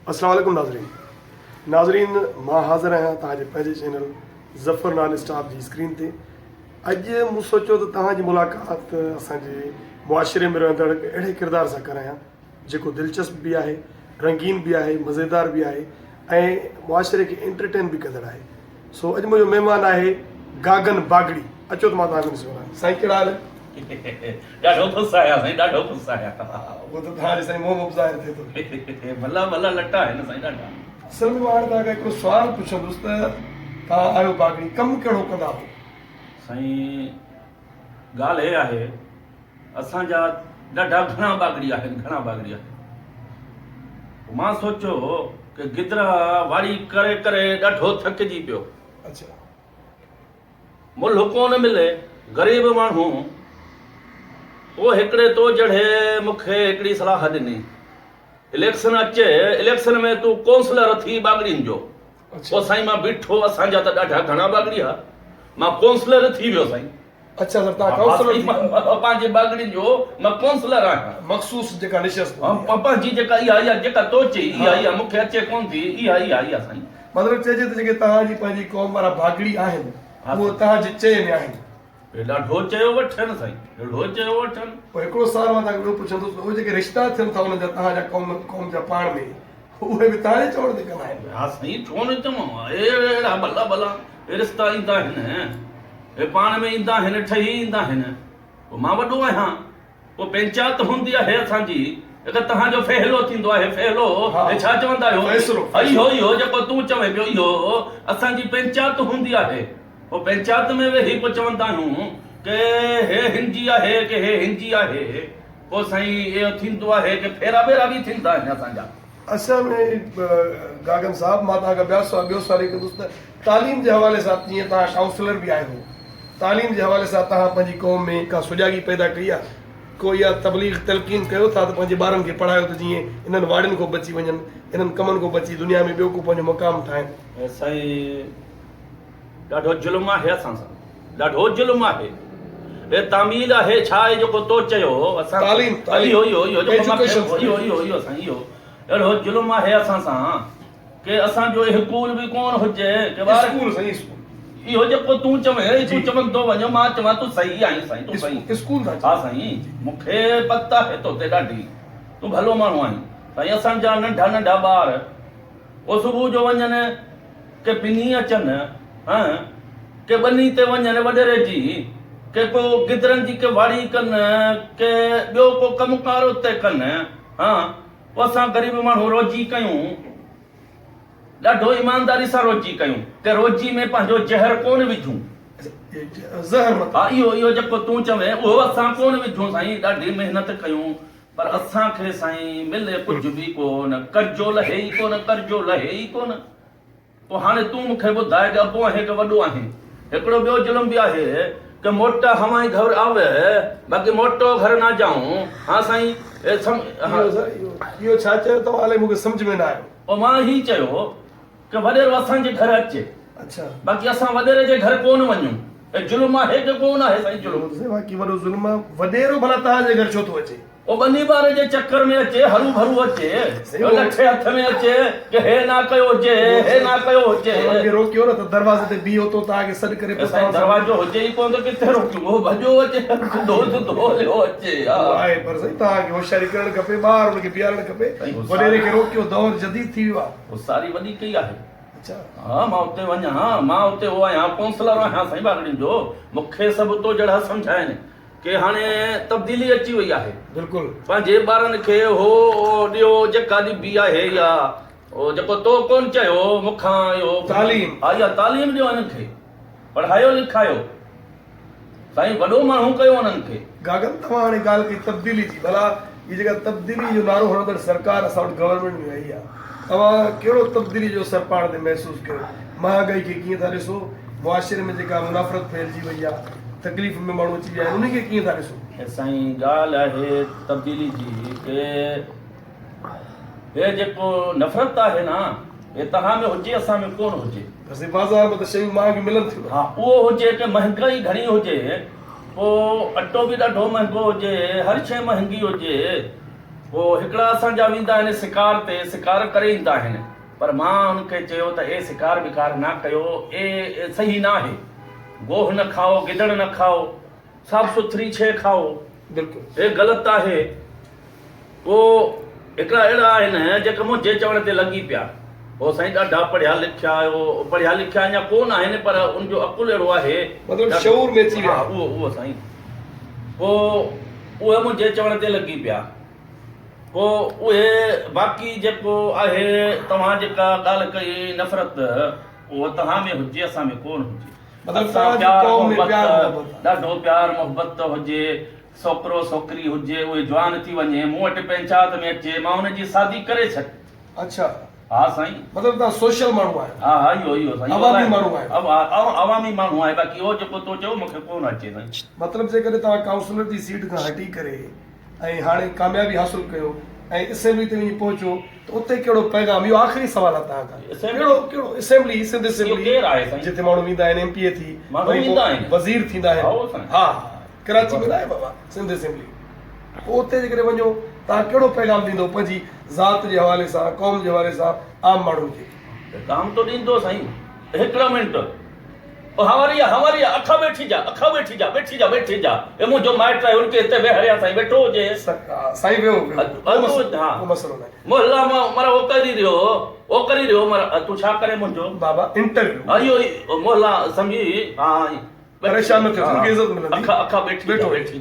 السلام عليڪم ناظرين ناظرين مان حاضر آهيان توهان جي پنهنجي چينل ظفر نان اسٽاپ جي اسڪرين تي اڄ مون سوچيو ته توهان جي ملاقات اسان جي معاشري ۾ رهندڙ هڪ اهڙي ڪردار سان ڪرايان جيڪو دلچسپ به آهي رنگين به آهي مزيدار به آهي ۽ معاشري کي انٽرٽين به ڪندڙ آهي سو اڄ منهنجو مهمان آهي گاگن باگڙي اچو ته مان توهان کي ڏسي وڃان سائين ڪهڙا حال آهن. ڏاڍو خوش آهيان سائين ڏاڍو خوش آهيان. اهو ته توهان جي سائين منهن مان به ظاهر ٿئي ٿو. ڀلا ڀلا لٽا آهن سائين ڏاڍا. اصل ۾ مان هاڻي توهان کان هڪڙو سوال پڇندس ته توهان آهيو باگڙي ڪم ڪهڙو ڪندا هو. سائين ڳالهه هي آهي اسان جا ڏاڍا گهڻا باگڙي آهن گهڻا باگڙي آهن مان سوچيو ڪه گدرا واڙي ڪري ڪري ڏاڍو ٿڪجي پيو اڇا ملهه ڪونه ملي غريب ماڻهو پوء هڪڙي تو جهڙي مون کي هڪڙي صلاح ڏني اليڪشن اچي اليڪشن ۾ تون ڪونسلر ٿي باگڙين جو پوء سائين مان بيٺو اسان جا ته ڏاڍا گهڻا باگڙي ها مان ڪونسلر ٿي ويو سائين اڇا سر تان ڪائونسلر ٿي ويا. پنهنجي باگڙين جو مان ڪائونسلر آهيان. مخصوص جيڪا نشست هوندي آهي. پنهنجي جيڪا اها اها جيڪا تو چئي اها اها مون کي اچي ڪونه ٿي اها اها اها سائين. مطلب چئجي ته جيڪي توهان جي پنهنجي قوم وارا باگڙي آهن اهي توهان جي چئي ۾ آهن. اهي ڏاڍو چيو وٺن سائين ڏاڍو چيو وٺن. پوء هڪڙو سوال مان توهان کي ٻيو پڇندس ته اهي جيڪي رشتا ٿين ٿا انهن جا توهان جا قوم قوم جا پاڻ ۾ اهي به توهان جي چوڻ تي ڪندا آهن. ها سائين ڇو نه چوان اهڙا ڀلا ڀلا رشتا ايندا آهن. اهي پاڻ ۾ ايندا آهن، ٺهي ايندا آهن. پوء مان وڏو آهيان. پوء پنچات هوندي آهي اسان جي. هڪ توهان جو فيهلو ٿيندو آهي، فيهلو، هي ڇا چوندا آهيو؟ فيصلو. اهو اهو جيڪو تون چوين پيو اهو اسان جي پنچات هوندي آهي. پوء پنچات ۾ ويهي پوء چوندا آهيون ڪي هي هن جي آهي ڪي هي هن جي آهي. پوء سائين اهو ٿيندو آهي ڪي ڦيرا ٻيرا به ٿيندا آهن اسان جا. اصل ۾ گاگن صاحب مان توهان کان ٻيا سوال ٻيو سوال هي ڪندس ته تعليم جي حوالي سان جيئن توهان ڪائونسلر به آهيو تعليم جي حوالي سان توهان پنهنجي قوم ۾ ڪا سجاڳي پيدا ڪئي آهي ڪو اها تبليغ تلقين ڪيو ٿا ته پنهنجي ٻارن کي پڙهايو ته جيئن انهن واڙين کان بچي وڃن انهن ڪمن کان بچي دنيا ۾ ٻيو ڪو پنهنجو مقام ٺاهن. سائين ڏاڍو ظلم آهي اسان سان ڏاڍو ظلم آهي اي تعميل آهي ڇا آهي جيڪو تو چيو اسان تعليم تعليم اهو اهو اهو جيڪو مان اهو اهو اهو سائين اهو اهڙو ظلم آهي اسان سان ڪي اسان جو اسڪول به ڪون هجي ڪي ٻار اسڪول سائين اسڪول اهو جيڪو تون چوين تون چوندو وڃ مان چوان تون صحيح آهين سائين تون صحيح اسڪول ها سائين مون کي پت آهي تو تي ڏاڍي تون ڀلو ماڻهو آهين سائين اسان جا ننڍا ننڍا ٻار او صبح جو وڃن ڪي پني اچن هن ڪي ٻني تي وڃن وڏيري جي ڪي ڪو گدرن جي ڪي واڙي ڪن ڪي ٻيو ڪو ڪم ڪار اتي ڪن هان پوء اسان غريب ماڻهو روزي ڪيون ڏاڍو ايمانداري سان روزي ڪيون ڪي روزي ۾ پنهنجو زهر ڪون وجهون زهر مطلب ها اهو اهو جيڪو تون چوين اهو اسان ڪون وجهون سائين ڏاڍي محنت ڪيون پر اسان کي سائين ملي ڪجهه به ڪونه، قرضو لهي ئي ڪونه، قرضو لهي ئي ڪونه. پوء هاڻي تون مون کي ٻڌاء ته ابو آهين ڪه وڏو آهين؟ هڪڙو ٻيو ظلم به آهي ڪه موٽ هوائين گهر آوي، باقي موٽو گهر نه جائون. ها سائين، اي سم. اهو سر اهو اهو ڇا چيو توهان الائي مون کي سمجهه ۾ نه آيو. پوء مان هي چيو ڪه وڏيرو اسان جي گهر اچي. اڇا. باقي اسان وڏيري جي گهر ڪونه وڃون. اي ظلم آهي ڪه ڪونه آهي سائين ظلم. سائين واقعي وڏو ظلم آ. وڏيرو ڀلا توهان جي گهر ڇو ٿو اچي. او ٻني ٻاري جي چڪر ۾ اچي هرو ڀرو اچي لٺي هٿ ۾ اچي ڪه هي نا ڪيو هجي هي نا ڪيو هجي. انهن کي روڪيو نه ته دروازي تي بيهو ٿو توهان کي سڏ ڪري پوء سائين دروازو هجي ئي ڪونه ته ڪٿي روڪيون هو ڀڄيو اچي سڌو سڌو هليو اچي ها. اهو آهي پر سائين توهان کي هوشياري ڪرڻ کپي ٻاهر ان کي بيهارڻ کپي وڏيري کي روڪيو دور جديد ٿي ويو آ. هوشياري وڏي ڪئي آهي. اڇا. ها مان اتي وڃان مان اتي هو آهيان ڪونسلر آهيان سائين باگڙين جو مون کي سڀ تو جهڙا سمجهائين ڪي هاڻي تبديلي اچي وئي آهي. بلڪل. پنهنجي ٻارن کي هو ڏيو جيڪا ڏبي آهي يا جيڪو تو ڪون چيو مون کان اهو تعليم. ها اها تعليم ڏيو هنن کي پڙهايو لکايو. سائين وڏو ماڻهو ڪيو انهن کي. گاگن توهان هاڻي ڳالهه ڪئي تبديلي جي ڀلا هي جيڪا تبديلي جو نعرو هڻندڙ سرڪار اسان وٽ گورنمينٽ ۾ آئي آ توهان ڪهڙو تبديلي جو اثر پاڻ تي محسوس ڪيو مهانگائي کي ڪيئن ٿا ڏسو معاشري ۾ جيڪا منافرت ڦهلجي وئي آ تڪليف ۾ ماڻهو اچي ويا آهن انهي کي ڪيئن ٿا ڏسو. سائين ڳالهه آهي تبديلي جي ڪي هي جيڪو نفرت آهي نه هي توهان ۾ هجي اسان ۾ ڪونه هجي. بس بازار ۾ ته شيون مهانگيون ملن ٿيون نه. ها اهو هجي ته مهنگائي گهڻي هجي پوء اٽو به ڏاڍو مهنگو هجي هر شيء مهنگي هجي پوء هڪڙا اسان جا ويندا آهن سڪار تي، سڪار ڪري ايندا آهن، پر مان هن کي چيو ته اي سڪار ٻڪار نه ڪيو، اي صحيح نه آهي. گوهه نه کائو، گدڙ نه کائو، صاف سٿري شيء کائو. بلڪل. اي غلط آهي. پوء هڪڙا اهڙا آهن جيڪي منهنجي چوڻ تي لڳي پيا. هو سائين ڏاڍا پڙهيا لکيا آهيو، پڙهيا لکيا اڃا ڪو نه آهن پر ان جو عقل اهڙو آهي. مطلب شعور ۾ اچي ويا. ها اهو اهو سائين. پوء اهي منهنجي چوڻ تي لڳي پيا. پوء اهي باقي جيڪو آهي توهان جيڪا ڳالهه ڪئي نفرت اهو توهان ۾ هجي اسان ۾ ڪونه هجي. مطلب اسان توهان جي پيار قوم ۾ محبت پيار محبت آهي. ڏاڍو پيار محبت هجي سوڪرو سوڪري هجي اهي جوان ٿي وڃي مون وٽ پنچات ۾ اچي مان ان جي شادي ڪري ڇڏ. اڇا. ها سائين. مطلب توهان سوشل ماڻهو آهيو. ها ها اهو اهو سائين. عوامي ماڻهو آهيو. عوامي ماڻهو آهي باقي اهو جيڪو تو چيو مونکي ڪونه اچي سائين. مطلب جيڪڏهن توهان ڪائونسلر جي سيٽ کان هٽي ڪري ۽ هاڻي ڪاميابي حاصل ڪيو ۽ اسيمبلي تي وڃي پهچو ته اتي ڪهڙو پيغام اهو آخري سوال آهي توهان کان ڪهڙو ڪهڙو اسيمبلي سنڌ اسيمبلي ڪير آهي سائين جتي ماڻهو ويندا آهن ايم پي اي ٿي ماڻهو ويندا آهن وزير ٿيندا آهن ها ڪراچي ۾ ناهي بابا سنڌ اسيمبلي پوء اتي جيڪڏهن وڃو توهان ڪهڙو پيغام ڏيندو پنهنجي ذات جي حوالي سان قوم جي حوالي سان عام ماڻهن کي. پيغام تو ڏيندو سائين هڪڙو منٽ او هنواري آ هنواري آ اکا ويٺي جا اکا ويٺي جا ويٺي جا ويٺي جا اي منهنجو مائٽ آهي ان کي هتي ويهاريان سائين ويٺو هجي. سائين ويهو ويهو ڪو مسئلو ناهي. محلا مر او ڪري رهيو او ڪري رهيو مر تون ڇا ڪري منهنجو. بابا انٽرويو. اهو ئي محلا سمجهي ها. پريشان نه ٿيو، تنهنکي عزت ملندي. اکا اکا ويٺي ويٺو ويٺي.